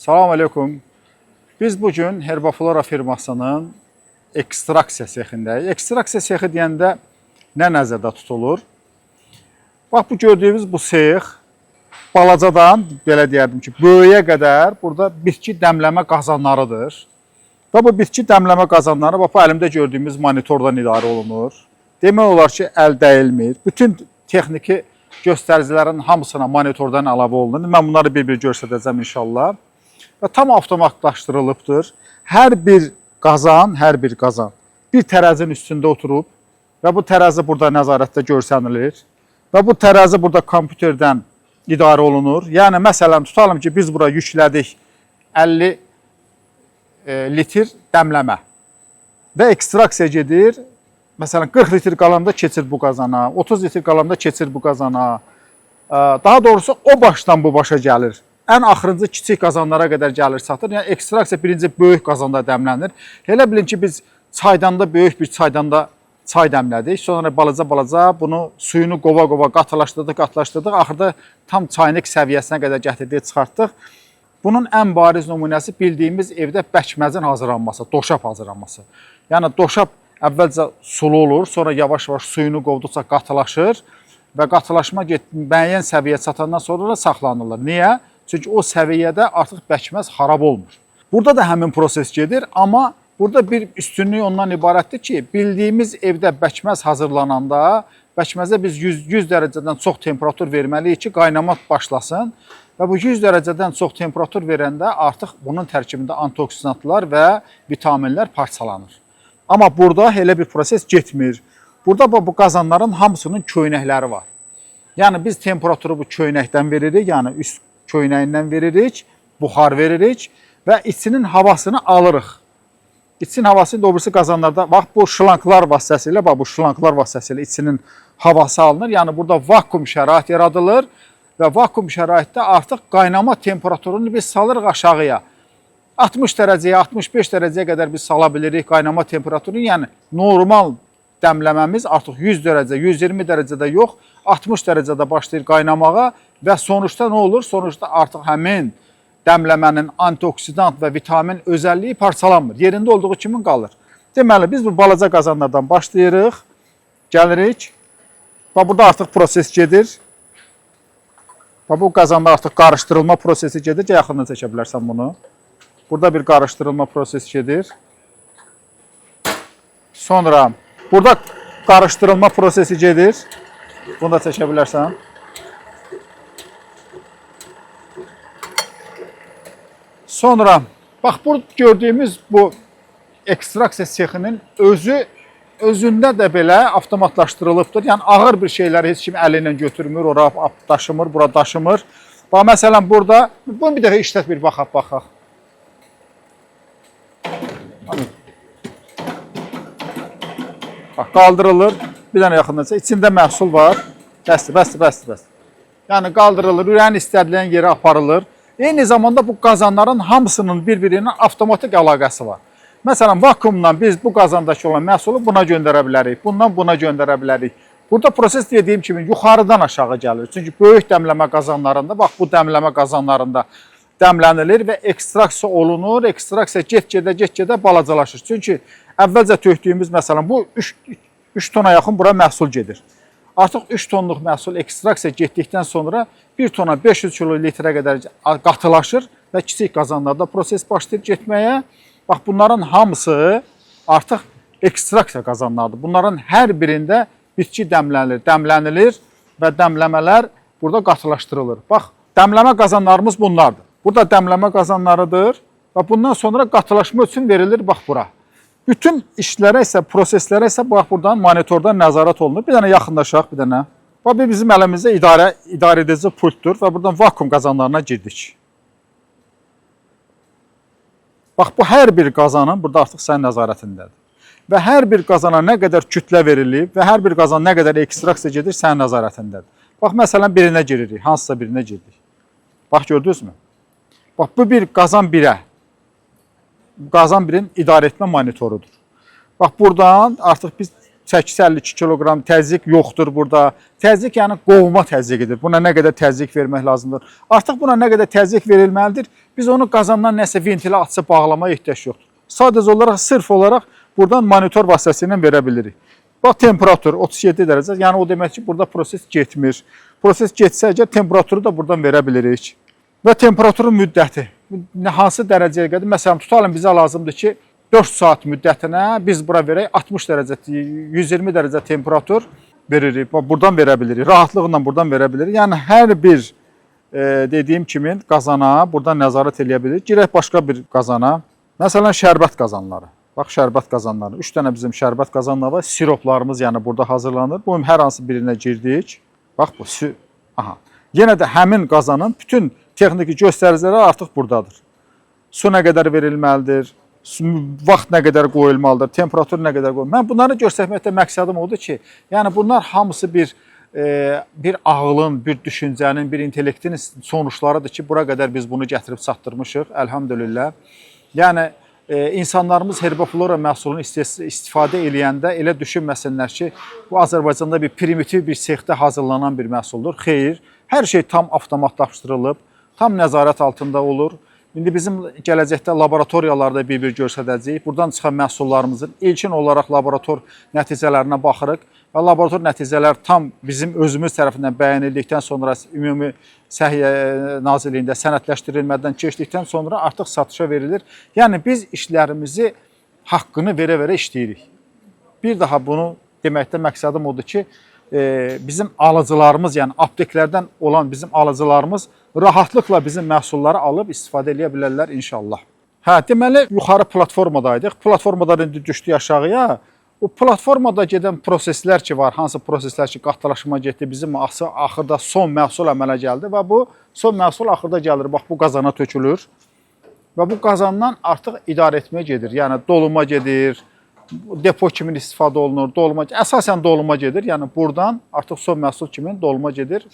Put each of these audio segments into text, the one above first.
Salam aleykum. Biz bugün Herbaflora firmasının ekstraksiya sexindəyik. Ekstraksiya sexi deyəndə nə nəzərdə tutulur? Bax bu gördüyünüz bu sex balacadan belə deyərdim ki, böyüyə qədər burada bitki dəmləmə qazanlarıdır. Və bu bitki dəmləmə qazanları bax bu əlimdə gördüyümüz monitordan idarə olunur. Demək olar ki, əl dəyilmir. Bütün texniki göstəricilərin hamısına monitordan əlavə olunur. Mən bunları bir-bir göstərəcəm inşallah. Və tam avtomatlaşdırılıbdır. Hər bir qazan, hər bir qazan bir tərəzinin üstündə oturub və bu tərəzi burada nəzarətdə görsənilir və bu tərəzi burada kompüterdən idarə olunur. Yəni məsələn tutalım ki, biz bura yüklədik 50 litr dəmləmə və ekstraksiya gedir. Məsələn 40 litr qalanda keçir bu qazana, 30 litr qalanda keçir bu qazana. Daha doğrusu o başdan bu başa gəlir. Ən axırıncı kiçik qazanlara qədər gəlir çatır. Yəni ekstraksiya birinci böyük qazanda dəmlənir. Elə bilin ki, biz çaydanda böyük bir çaydanda çay dəmlədik. Sonra balaca-balaca bunu suyunu qova-qova qatılaşdırdıq, qatılaşdırdıq. Axırda tam çaynik səviyyəsinə qədər gətirdik, çıxartdıq. Bunun ən bariz nümunəsi bildiyimiz evdə bəkməzin hazırlanması, doşab hazırlanması. Yəni doşab əvvəlcə sulu olur, sonra yavaş-yavaş suyunu qovduqca qatılaşır və qatılaşma müəyyən səviyyə çatandan sonra da saxlanılır. Niyə? Çünki o səviyyədə artıq bəkməz xarab olmur. Burada da həmin proses gedir, amma burada bir üstünlük ondan ibarətdir ki, bildiyimiz evdə bəkməz hazırlananda bəkməzə biz 100 dərəcədən çox temperatur verməliyik ki, qaynama başlasın və bu 100 dərəcədən çox temperatur verəndə artıq bunun tərkibində antioksidantlar və vitaminlər parçalanır. Amma burada elə bir proses getmir. Burada bu qazanların hamısının köynəkləri var. Yəni biz temperaturu bu köynəkdən veririk, yəni üst köynəyindən veririk, buxar veririk və içinin havasını alırıq. İçinin havası indi o birisi qazanlarda bax bu şlanklar vasitəsilə, bax bu şlanklar vasitəsilə içinin havası alınır. Yəni burada vakuum şərait yaradılır və vakuum şəraitdə artıq qaynama temperaturunu biz salırıq aşağıya. 60 dərəcəyə, 65 dərəcəyə qədər biz sala bilirik qaynama temperaturunu. Yəni normal dəmləməmiz artıq 100 dərəcə, 120 dərəcədə yox, 60 dərəcədə başlayır qaynamağa və sonuçda nə olur? Sonuçda artıq həmin dəmləmənin antioksidant və vitamin özəlliyi parçalanmır. Yerində olduğu kimi qalır. Deməli biz bu balaca qazanlardan başlayırıq, gəlirik. Bax burada artıq proses gedir. Bax bu qazanda artıq qarışdırılma prosesi gedir. Gəl yaxından çəkə bilərsən bunu. Burada bir qarışdırılma prosesi gedir. Sonra burada qarışdırılma prosesi gedir. Bunu da çəkə bilərsən. Sonra bax bu gördüyümüz bu ekstraksiya sexinin özü özündə də belə avtomatlaşdırılıbdır. Yəni ağır bir şeyləri heç kim əli ilə götürmür, ora daşımır, bura daşımır. Bax məsələn burada bunu bir dəfə işlət bir baxaq, baxaq. Bax qaldırılır. Bir dənə yaxından çək. İçində məhsul var. Bəsdir, bəsdir, bəsdir, bəsdir. Yəni qaldırılır, ürəyin istənilən yerə aparılır. Eyni zamanda bu qazanların hamısının bir-birinin avtomatik əlaqəsi var. Məsələn, vakuumla biz bu qazandakı olan məhsulu buna göndərə bilərik, bundan buna göndərə bilərik. Burada proses dediyim kimi yuxarıdan aşağı gəlir. Çünki böyük dəmləmə qazanlarında, bax bu dəmləmə qazanlarında dəmlənilir və ekstraksiya olunur. Ekstraksiya get-gedə balacalaşır. Çünki əvvəlcə tökdüyümüz məsələn bu 3 tona yaxın bura məhsul gedir. Artıq 3 tonluq məhsul ekstraksiya getdikdən sonra 1 tona 500 kilo litrə qədər qatılaşır və kiçik qazanlarda proses başlayır getməyə. Bax bunların hamısı artıq ekstraksiya qazanlarıdır. Bunların hər birində bitki dəmlənilir, dəmlənilir və dəmləmələr burada qatılaşdırılır. Bax, dəmləmə qazanlarımız bunlardır. Burada dəmləmə qazanlarıdır və bundan sonra qatılaşma üçün verilir bax bura. Bütün işlərə isə, proseslərə isə bax buradan monitordan nəzarət olunur. Bir dənə yaxınlaşaq, bir dənə. Bax bu bizim əlimizdə idarə edici pultdur və buradan vakuum qazanlarına girdik. Bax bu hər bir qazanın burada artıq sənin nəzarətindədir. Və hər bir qazana nə qədər kütlə verilib və hər bir qazan nə qədər ekstraksiya gedir sənin nəzarətindədir. Bax məsələn birinə giririk, hansısa birinə girdik. Bax gördünüzmü? Bax bu bir qazan birə. Qazan birin idarə etmə monitorudur. Bax buradan artıq biz Çəkisi 52 kiloqram, təzyiq yoxdur burada. Təzyiq yəni qovma təzyiqidir. Buna nə qədər təzyiq vermək lazımdır. Artıq buna nə qədər təzyiq verilməlidir? Biz onu qazandan nəsə ventilə açıb bağlamaya ehtiyac yoxdur. Sadəcə olaraq, sırf olaraq buradan monitor vasitəsilə verə bilirik. Bax, temperatur 37 dərəcə. Yəni o demək ki, burada proses getmir. Proses getsə əgər, temperaturu da buradan verə bilirik. Və temperaturun müddəti nə, hansı dərəcəyə qədər? Məsələn, tutalım bizə lazımdır ki, 4 saat müddətinə biz bura verək 60 dərəcə, 120 dərəcə temperatur veririk. Bax, buradan verə bilirik. Rahatlıqla buradan verə bilirik. Yəni hər bir dediyim kimi qazana buradan nəzarət eləyə bilirik. Girək başqa bir qazana. Məsələn, şərbət qazanları. Bax, şərbət qazanları. 3 dənə bizim şərbət qazanları var. Siroplarımız yəni burada hazırlanır. Bunun hər hansı birinə girdik. Bax bu. Aha. Yenə də həmin qazanın bütün texniki göstəriciləri artıq buradadır. Su nə qədər verilməlidir, vaxt nə qədər qoyulmalıdır, temperatur nə qədər qoyulmalıdır. Mən bunları göstərməkdə məqsədim odur ki, yəni bunlar hamısı bir ağlın, bir düşüncənin, bir intellektin sonuçlarıdır ki, bura qədər biz bunu gətirib çatdırmışıq, əlhamdülillah. Yəni insanlarımız Herbaflora məhsulunu istifadə eləyəndə elə düşünməsinlər ki, bu Azərbaycanda bir primitiv bir sexdə hazırlanan bir məhsuldur. Xeyr, hər şey tam avtomatlaşdırılıb, tam nəzarət altında olur. İndi bizim gələcəkdə laboratoriyalarda bir-bir göstərəcəyik. Buradan çıxan məhsullarımızın ilkin olaraq laborator nəticələrinə baxırıq və laborator nəticələr tam bizim özümüz tərəfindən bəyənildikdən sonra, Ümumi Səhiyyə Nazirliyində sənədləşdirilmədən keçdikdən sonra artıq satışa verilir. Yəni biz işlərimizi haqqını verə-verə işləyirik. Bir daha bunu deməkdə məqsədim odur ki, bizim alıcılarımız, yəni apteklərdən olan bizim alıcılarımız rahatlıqla bizim məhsulları alıb istifadə eləyə bilərlər inşallah. Hə, deməli yuxarı platformadaydıq. Platformadan indi düşdük aşağıya. O platformada gedən proseslər ki var, hansı proseslər ki qatılaşma getdi, bizim axırda son məhsul əmələ gəldi və bu son məhsul axırda gəlir, bax bu qazana tökülür və bu qazandan artıq idarə etmə gedir. Yəni doluma gedir, depo kimi istifadə olunur, doluma, əsasən doluma gedir. Yəni buradan artıq son məhsul kimi doluma gedir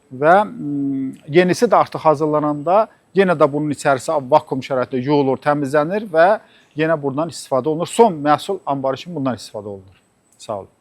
və yenisi də artıq hazırlananda yenə də bunun içərisi vakuum şəraitində yuyulur, təmizlənir və yenə buradan istifadə olunur. Son məhsul anbarı kimi bundan istifadə olunur. Sağ olun.